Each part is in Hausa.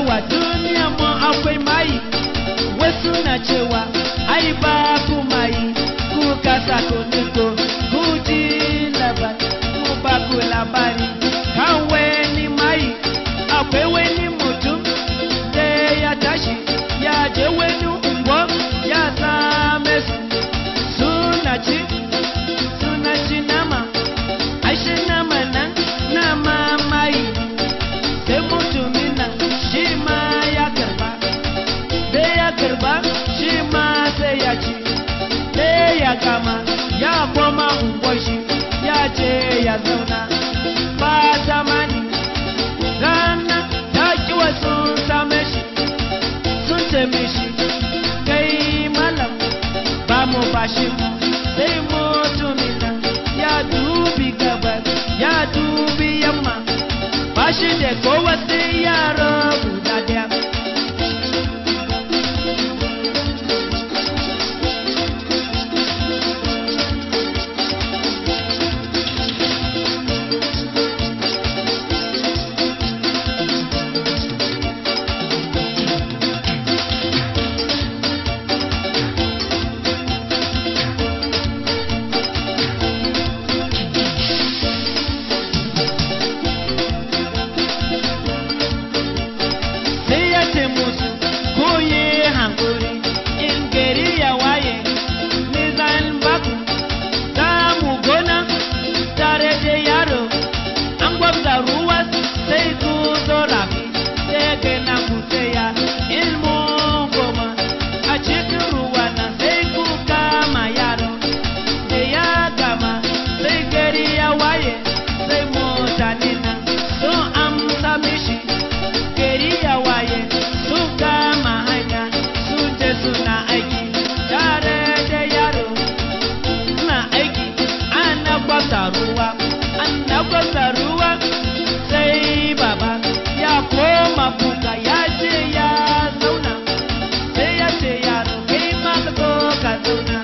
cewa duniya mu akwai mai, wasu na cewa ai babu mai. Ku kasa kuniko, ku ji labari, mu ba ku labari. Kan wani mai, akwai wani mutum da ya tashi ya je wani unguwa ya same su suna ci, suna ci nama, ashe nama nan nama mai. Sai mutumin nan shi ma ya karba, da ya karba shi ma sai ya ci, da ya gama ya koma unguwar shi ya je ya zauna. Ba zamani rana ta kiwa sun same shi, sun ce mishi kai malam ba mu bashi mu. Sai mutumin nan ya dubi gabas ya dubi yamma, bashi da kowa sai yaro guda daya. Sai ya ce musu ku yi hankuri, in gari ya waye ni zan baku. Za mu gona tare da yaro, an gwabza ruwa sai ku zo rafi, daga nan ku tsaya ilmu goma a cikin ruwa nan sai ku kama yaro. Da ya gama sai gari ya waye, sai mutane nan sun amsa mishi. Gari ya waye sun kama hanya sun je suna aiki tare da yaro. Suna aiki ana gwabza ruwa, ana gwabza ruwa, sai baba ya koma kuka ya je ya zauna. Sai ya ce yaro kai ma ka zo ka zauna.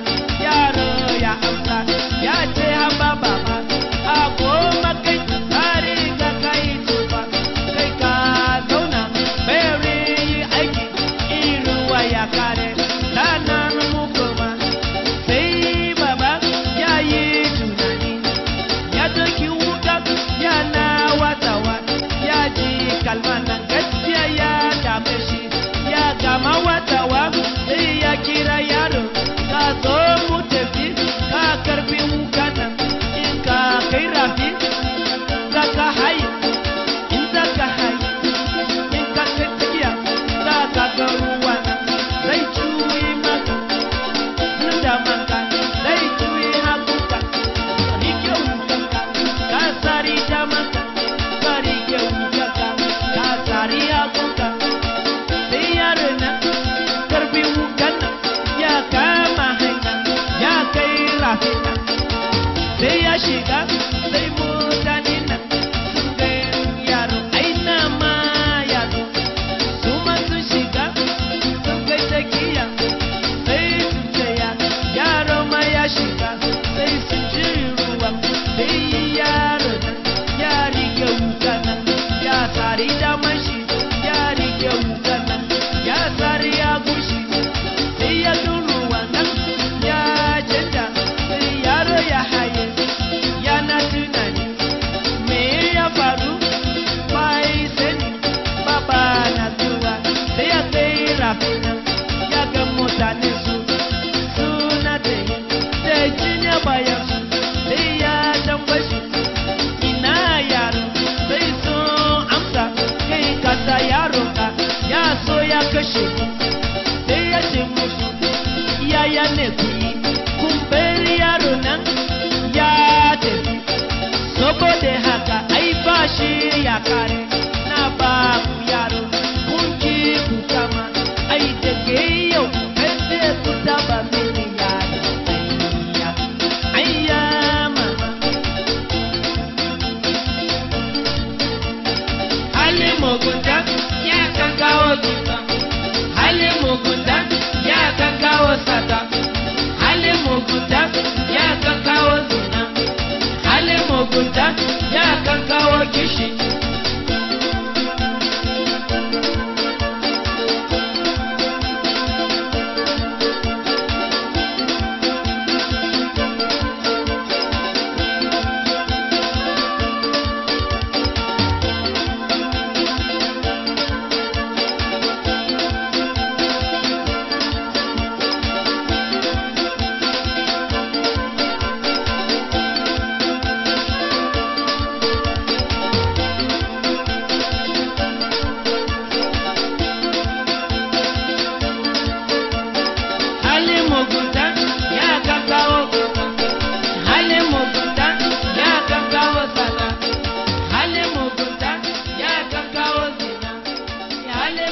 Yaro ya amsa ya ce haba baba, a koma kai ka riga ka yi tsufa, kai ka zauna bari yi aiki in ruwa ya kare sannan mu koma. Sai baba ya yi tunani ya doki wuka yana watawa, ya ji kalma nan gaskiya ya dame shi. Ya gama watawa sai ya kira yaro, ka zo mu tafi, ka karbi wuka nan, in ka kai rafi za ka haye, in za ka haye, in ka kai tsakiya za ka ga ruwa nan zai juyi maka damanka, zai juyi hagunka. Rike wukanka ka sari damanka, ka rike wukanka ka sari hagunka. Sai yaro nan karbi wukan nan ya kama hanya ya kai rafi nan, sai ya shiga. Sai mutane nan sun ga yaro ai na ma yaro, su ma sun shiga sun kai tsakiya, sai sun tsaya yaro ma ya shiga, sai sun ji ruwa. Sai yaro nan ya rike wukan nan ya sari daman shi, ya rike wukan nan ya sari hagun shi, sai ya ga ruwa nan ya canja. Sai yaro ya haye yana tunani me ya faru, bai sani baba na zuwa. Sai ya kai rafi nan ya ga mutane su suna tsaye da jini a bayan su. Sai ya tambaye su ina yaro, sai sun amsa kai kasa yaro ka ya so ya kashe mu. Sai ya ce musu yaya ne ku yi kun bari yaro nan ya tafi, saboda haka ai ba shi ya kare na ba ku yaro kun ki ku kama, ai daga yau kada ku taba mini yaro. Ayya ayya mama. Halin mugunta ya kan kawo cuta, halin mugunta ya kan kawo sata, halin mugunta ya kan kawo zina, halin mugunta ya kan kawo kishi. Mugunta ya kan kawo, halin mugunta ya kan kawo sata, halin mugunta ya kan kawo zina, halin